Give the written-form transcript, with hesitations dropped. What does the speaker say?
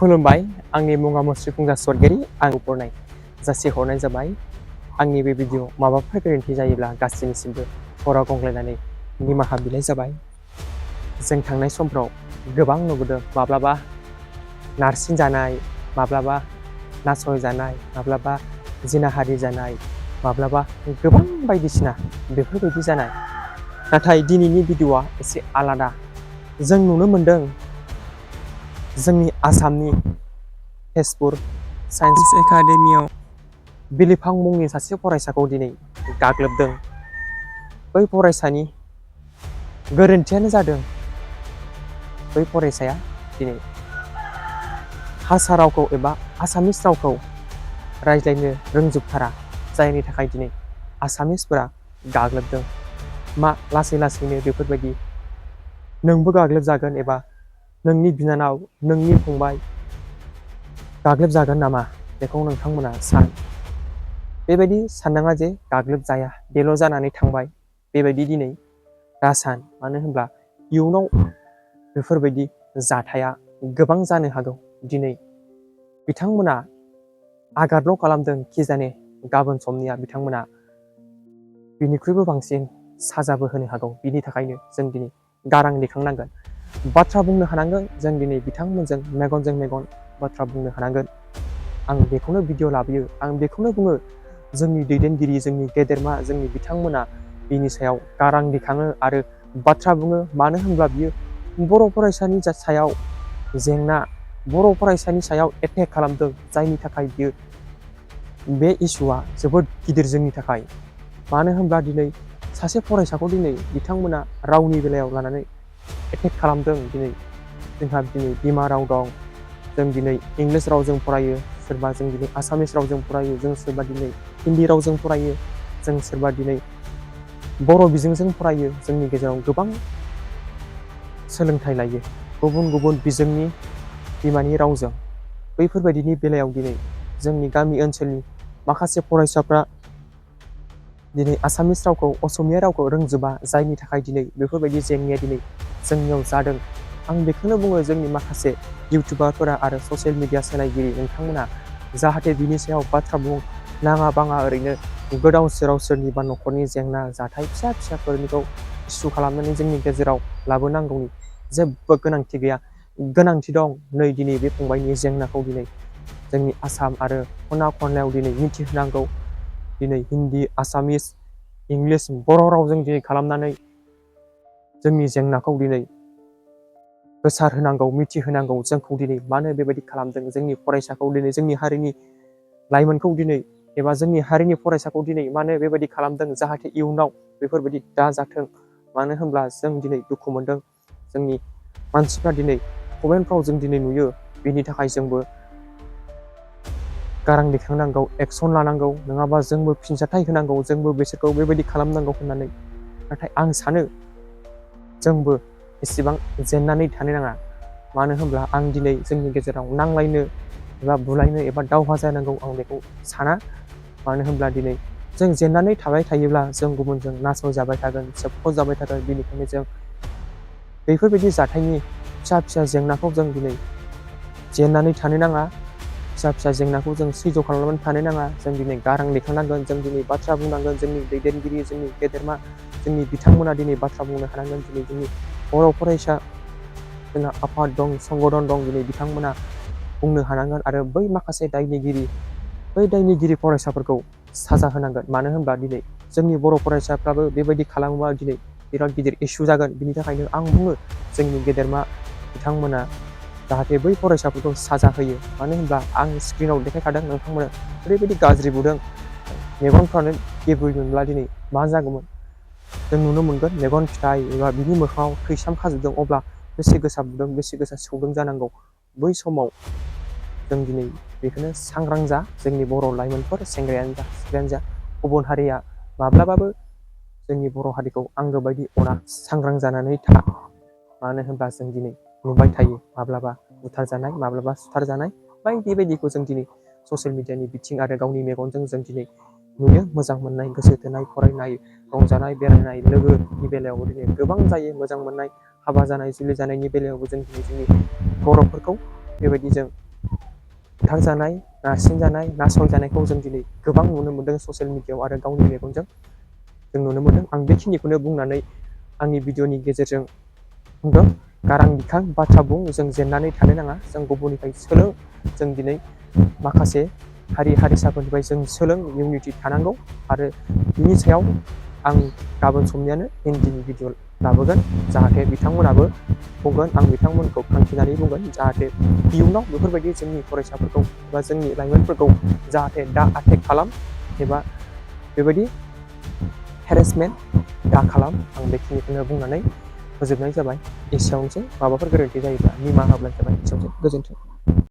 खुलुमबाय आंनि मुङा मुस्रि फुंजा सर्गेरि आं बरनाय जासिहरनाय जाबाय आंनि बे भिडिअ माबाफोर गोरोन्थि जायोब्ला गासैनिसिमबो खर' गंग्लायनानै निमाहा बिनाय जाबाय। जों थांनाय समफ्राव गोबां नुबोदों माब्लाबा नारसिन जानाय, माब्लाबा नासयजानाय, माब्लाबा जिनाहारि जानाय, माब्लाबा गोबां बायदिसिना बेफोरबायदि जानाय। नाथाय दिनैनि भिडिअआ एसे आलादा। जों नुनो मोनदों जोंनि आसामनि तेजपुर साइन्स एकाडेमियाव बिलिफां मुंनि सासे फरायसाखौ दिनै गाग्लोबदों। बै फरायसानि गोरोन्थियानो जादों बै फरायसाया दिनै हारसा रावखौ एबा आसामिस रावखौ रायज्लायनो रोंजोबथारा, जायनि थाखाय दिनै आसामिसफोरा गाग्लोबदों। मा लासै लासैनो बेफोरबायदि नोंबो गाग्लोबजागोन एबा नोंनि बिनानाव, नोंनि फंबाय गाग्लोबजागोन नामा बेखौ नोंथांमोना सान। बेबायदि साननाङा जे गाग्लोबजाया, बेल' जानानै थांबाय, बेबायदि दिनै दा सान। मानो होनब्ला इयुनाव बेफोरबायदि जाथाया गोबां जानो हागौ। दिनै बिथांमोना आघातल' खालामदों, खिजाने गाबोन समनिया बिथांमोना बिनिख्रुइबो बांसिन साजाबो होनो हागौ। बिनि थाखायनो जों दिनै गारां दैखांनांगोन, बाथ्रा बुंनो हानांगोन। जों दिनै बिथांमोनजों मेगनजों मेगन बाथ्रा बुंनो हानांगोन। आं बेखौनो भिडिअ लाबोयो, आं बेखौनो बुङो जोंनि दैदेनगिरि, जोंनि गेदेरमा, जोंनि बिथांमोना बिनि सायाव गारां दैखाङो आरो बाथ्रा बुङो। मानो होनब्ला बियो बर' फरायसानि सायाव जेंना, बर' फरायसानि सायाव एटेक खालामदों, जायनि थाखाय बियो बे इसुआ जोबोद गिदिर जोंनि थाखाय। मानो होनब्ला दिनै सासे फरायसाखौ दिनै बिथांमोना रावनि बेलायाव लानानै एटेक खालामदों। दिनै जोंहा दिनै बिमा राव दं, जों दिनै इंलिस रावजों फरायो, सोरबा जों दिनै आसामिस रावजों फरायो, जों सोरबा दिनै हिन्दी रावजों फरायो, जों सोरबा दिनै बर' बिजोंजों फरायो। जोंनि गेजेराव गोबां सोलोंथाइ लायो गुबुन गुबुन बिजोंनि बिमानि रावजों। बैफोरबायदिनि बेलायाव दिनै जोंनि गामि ओनसोलनि माखासे फरायसाफ्रा दिनै आसामिस रावखौ, असमिया रावखौ रोंजोबा, जायनि थाखाय दिनै बेफोरबायदि जेंनाया दिनै जोंनियाव जादों। आं बेखौनो बुङो जोंनि माखासे इउटुबारफोरा आरो ससियेल मिडिया सालायगिरि नोंथांमोना जाहाथे बिनि सायाव बाथ्रा बुं नाङा बाङा ओरैनो गोदाव सोराव सोरनिबा न'खरनि जेंना जाथाय फिसा फिसाफोरनिखौ इसु खालामनानै जोंनि गेजेराव लाबोनांगौनि जेबो गोनांथि गैया। गोनांथि दं नै दिनै बे फंबायनि जेंनाखौ दिनै जोंनि आसाम आरो खना खनलायाव दिनै मिथिहोनांगौ। दिनै हिन्दी, आसामिस, इंलिस, बर' रावजों दिनै खालामनानै जोंनि जेंनाखौ दिनै गोसार होनांगौ, मिथिहोनांगौ। जोंखौ दिनै मानो बेबायदि खालामदों, जोंनि फरायसाखौ दिनै, जोंनि हारिनि लाइमोनखौ दिनै एबा जोंनि हारिनि फरायसाखौ दिनै मानो बेबायदि खालामदों, जाहाथे इयुनाव बेफोरबायदि दाजाथों। मानो होनब्ला जों दिनै दुखु मोनदों, जोंनि मानसिफ्रा दिनै कमेन्टफ्राव जों दिनै नुयो। बिनि थाखाय जोंबो गारां दैखांनांगौ, एक्सन लानांगौ, नङाबा जोंबो फिनजाथाय होनांगौ, जोंबो बिसोरखौ बेबायदि खालामनांगौ होननानै। नाथाय आं सानो जोंबो एसेबां जेननानै थानो नाङा। मानो होनब्ला आं दिनै जोंनि गेजेराव नांलायनो एबा बुलायनो एबा दावहा जानांगौ आं बेखौ साना। मानो होनब्ला दिनै जों जेननानै थाबाय थायोब्ला जों गुबुनजों नासयजाबाय थागोन, सोबख'जाबाय थागोन। बेनिखायनो जों बेफोरबायदि जाथायनि फिसा फिसा जेंनाखौ जों दिनै जेननानै थानो नाङा, फिसा फिसा जेंनाखौ जों सैज्य खालामनानै थानो नाङा। जों दिनै गारां दैखांनांगोन, जों दिनै बाथ्रा बुंनांगोन। जोंनि दैदेनगिरि, जोंनि गेदेरमा, जोंनि बिथांमोना दिनै बाथ्रा बुंनो हानांगोन। दिनै जोंनि बर' फरायसा जोंहा आफाद दं, संगठन दं, दिनै बिथांमोना बुंनो हानांगोन आरो बै माखासे दायनिगिरि फरायसाफोरखौ साजा होनांगोन। मानो होनब्ला दिनै जोंनि बर' फरायसाफ्राबो बेबायदि खालामोबा दिनै बिराद गिदिर इसु जागोन। बिनि थाखायनो आं बुङो जोंनि गेदेरमा बिथांमोना जाहाथे बै फरायसाफोरखौ साजा होयो। मानो होनब्ला आं स्क्रिनाव देखायखादों नोंथांमोना ओरैबायदि गाज्रि बुदों, मेगनफ्रानो गेब्रुजोबब्ला दिनै मा जागौमोन जों नुनो मोनगोन। मेगन फिथाइ एबा बिनि मोखाङाव थैसाम खाजोबदों, अब्ला बेसे गोसा बुदों, बेसे गोसा सौदों जानांगौ। बै समाव जों दिनै बेखौनो सांग्रां जा, जोंनि बर' लाइमोनफोर, सेंग्रायानो जा सिख्लायानो जा। गुबुन हारिया माब्लाबाबो जोंनि बर' हारिखौ आंगो बायदि अना, सांग्रां जानानै था। मानो होनब्ला जों दिनै नुबाय थायो माब्लाबा बुथारजानाय, माब्लाबा सुथारजानाय, बायदि बायदिखौ जों दिनै ससियेल मिडियानि बिथिं आरो गावनि मेगनजों जों दिनै नुयो। मोजां मोननाय, गोसो थोनाय, फरायनाय, रंजानाय, बेरायनाय, लोगोनि बेलायावबो दिनै गोबां जायो। मोजां मोननाय, हाबा जानाय, जुलि जानायनि बेलायावबो जों दिनै जोंनि बर'फोरखौ बेबायदि जों बुथारजानाय, नारसिनजानाय, नासयजानायखौ जों दिनै गोबां नुनो मोन्दों ससियेल मिडियायाव आरो गावनि मेगनजों जों नुनो मोन्दों। आं बेखिनिखौनो बुंनानै आंनि भिडिअनि गेजेरजों बुंदों। गारां बिखां बाथ्रा बुं, जों जेननानै थानो नाङा, जों गुबुननिफ्राय सोलों। जों दिनै माखासे हारि हारिसाफोरनिफ्राय जों सोलों, इउनिटि थानांगौ। आरो बिनि सायाव आं गाबोन समनियानो हिन्दीनि भिडिअ लाबोगोन, जाहाथे बिथांमोनाबो बुंगोन, आं बिथांमोनखौ थांखिनानै बुंगोन, जाहाथे इयुनाव बेफोरबायदि जोंनि फरायसाफोरखौ एबा जोंनि लाइमोनफोरखौ जाहाथे दा आटेक खालाम एबा बेबायदि हेरेसमेन्ट दा खालाम। आं बेखिनिखौनो बुंनानै फोजोबनाय जाबाय। एसेयावनोसै, माबाफोर गोरोन्थि जायोब्ला निमाहा होब्लानो जाबाय। एसेयावनोसै, गोजोन्थों।